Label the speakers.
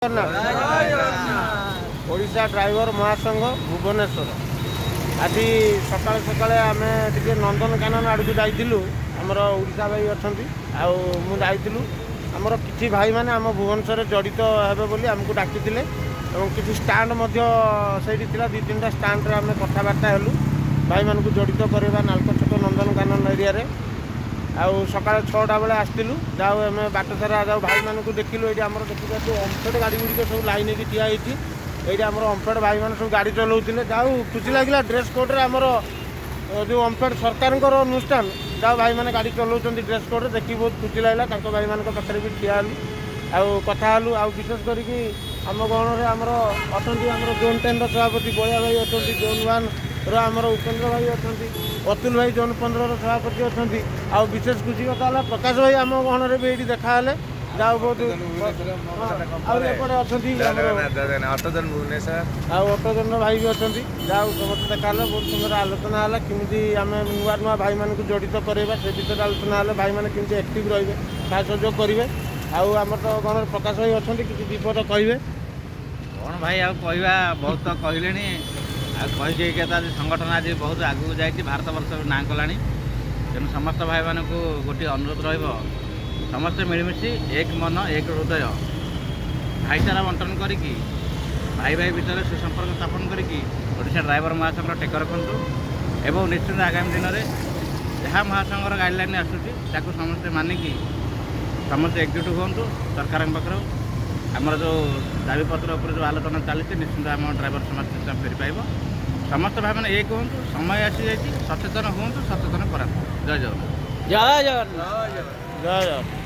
Speaker 1: Jagannath. Odisha driver ମହାସଂଘ, ଭୁବନେଶ୍ୱର। ଆଜି ସକାଳେ ସକାଳେ ଆମେ ଟିକେ ନନ୍ଦନକାନନ ଆଡ଼କୁ ଯାଇଥିଲୁ। ଆମର ଓଡ଼ିଶା ଭାଇ ଅଛନ୍ତି ଆଉ ମୁଁ ଯାଇଥିଲୁ। ଆମର କିଛି ଭାଇମାନେ ଆମ ଭୁବନେଶ୍ୱରରେ ଜଡ଼ିତ ହେବେ ବୋଲି ଆମକୁ ଡାକିଥିଲେ ଏବଂ କିଛି ଷ୍ଟାଣ୍ଡ ମଧ୍ୟ ସେଇଠି ଥିଲା। ଦୁଇ ତିନିଟା ଷ୍ଟାଣ୍ଡରେ ଆମେ କଥାବାର୍ତ୍ତା ହେଲୁ, ଭାଇମାନଙ୍କୁ ଜଡ଼ିତ କରିବା ନାଲକୋ ଛକ, ନନ୍ଦନକାନନ ଏରିଆରେ। ଆଉ ସକାଳ 6ଟା ବେଳେ ଆସିଥିଲୁ। ଯାଉ ଆମେ ବାଟ ସାରା ଯାଉ ଭାଇମାନଙ୍କୁ ଦେଖିଲୁ। ଏଇଠି ଆମର ଦେଖିପାରୁଛୁ, ଓମଫେଡ଼ ଗାଡ଼ି ଗୁଡ଼ିକ ସବୁ ଲାଇନ୍ ହେଇକି ଠିଆ ହେଇଛି। ଏଇଠି ଆମର ଓମଫେଡ଼ ଭାଇମାନେ ସବୁ ଗାଡ଼ି ଚଲାଉଥିଲେ। ଯାଉ ଖୁସି ଲାଗିଲା, ଡ୍ରେସ୍ କୋଡ଼୍ରେ ଆମର ଯେଉଁ ଓମଫେଡ଼ ସରକାରଙ୍କର ଅନୁଷ୍ଠାନ, ଯାଉ ଭାଇମାନେ ଗାଡ଼ି ଚଲାଉଛନ୍ତି ଡ୍ରେସ୍ କୋଡ଼୍ରେ, ଦେଖିକି ବହୁତ ଖୁସି ଲାଗିଲା। ତାଙ୍କ ଭାଇମାନଙ୍କ ପାଖରେ ବି ଠିଆ ହେଲୁ ଆଉ କଥା ହେଲୁ। ଆଉ ବିଶେଷ କରିକି ଆମ ଗହଣରେ ଆମର ଅଛନ୍ତି, ଆମର ଜୋନ୍ 10ର ସଭାପତି ବଳିଆ ଭାଇ ଅଛନ୍ତି, ଜୋନ୍ 1ର ଆମର ଉପେନ୍ଦ୍ର ଭାଇ ଅଛନ୍ତି, ଅତୁଲ ଭାଇ ଜୋନ୍ 15ର ସଭାପତି ଅଛନ୍ତି। ଆଉ ବିଶେଷ ଖୁସି କଥା ହେଲା, ପ୍ରକାଶ ଭାଇ ଆମ ଗହଣରେ ବି ଏଇଠି ଦେଖାହେଲେ। ଯାଉ ବହୁତ ଆଉ ଏପଟେ ଅଛନ୍ତି ଆମର
Speaker 2: ଅଟୋଜନ ଭୁବନେଶ୍ୱର।
Speaker 1: ଆଉ ଅଟୋଜନର ଭାଇ ବି ଅଛନ୍ତି। ଯାଉ ସମସ୍ତେ ଦେଖା ହେଲେ, ବହୁତ ସୁନ୍ଦର ଆଲୋଚନା ହେଲା। କେମିତି ଆମେ ନୂଆ ନୂଆ ଭାଇମାନଙ୍କୁ ଜଡ଼ିତ କରାଇବା, ସେ ବିଷୟରେ ଆଲୋଚନା ହେଲେ। ଭାଇମାନେ କେମିତି ଆକ୍ଟିଭ୍ ରହିବେ, ସାହାଯ୍ୟ ସହଯୋଗ କରିବେ। ଆଉ ଆମର ତ ଗଣରେ ପ୍ରକାଶ ଭାଇ ଅଛନ୍ତି, କିଛି ବିପଦ କହିବେ।
Speaker 3: କ'ଣ ଭାଇ ଆଉ କହିବା? ବହୁତ ତ କହିଲେଣି। ଆଉ କହି କହିକି ତ ଆଜି ସଂଗଠନ ଆଜି ବହୁତ ଆଗକୁ ଯାଇଛି, ଭାରତ ବର୍ଷ ନାଁ କଲାଣି। ତେଣୁ ସମସ୍ତ ଭାଇମାନଙ୍କୁ ଗୋଟିଏ ଅନୁରୋଧ ରହିବ, ସମସ୍ତେ ମିଳିମିଶି ଏକ ମନ ଏକ ହୃଦୟ ଭାଇଚାରା ବଣ୍ଟନ କରିକି, ଭାଇ ଭାଇ ଭିତରେ ସୁସମ୍ପର୍କ ସ୍ଥାପନ କରିକି ଓଡ଼ିଶା ଡ୍ରାଇଭର ମହାସଂଘର ଟେକ ରଖନ୍ତୁ ଏବଂ ନିଶ୍ଚିନ୍ତ ଆଗାମୀ ଦିନରେ ଯାହା ମହାସଂଘର ଗାଇଡ଼ଲାଇନ୍ ଆସୁଛି, ତାକୁ ସମସ୍ତେ ମାନିକି ସମସ୍ତେ ଏକଜୁଟ ହୁଅନ୍ତୁ। ସରକାରଙ୍କ ପାଖରୁ ଆମର ଯେଉଁ ଦାବିପତ୍ର ଉପରେ ଯେଉଁ ଆଲୋଚନା ଚାଲିଛି, ନିଶ୍ଚିନ୍ତ ଆମ ଡ୍ରାଇଭର ସମାଜ ସିଷ୍ଟମ୍ ଫେରି ପାଇବ। ସମସ୍ତ ଭାଇମାନେ ଏକ ହୁଅନ୍ତୁ। ସମୟ ଆସିଯାଇଛି, ସଚେତନ ହୁଅନ୍ତୁ, ସଚେତନ କରାନ୍ତୁ। ଜୟ ଜଗନ୍ନାଥ।
Speaker 4: ଜୟ ଜଗନ୍ନାଥ।
Speaker 1: ଜୟ ଜଗନ୍ନାଥ।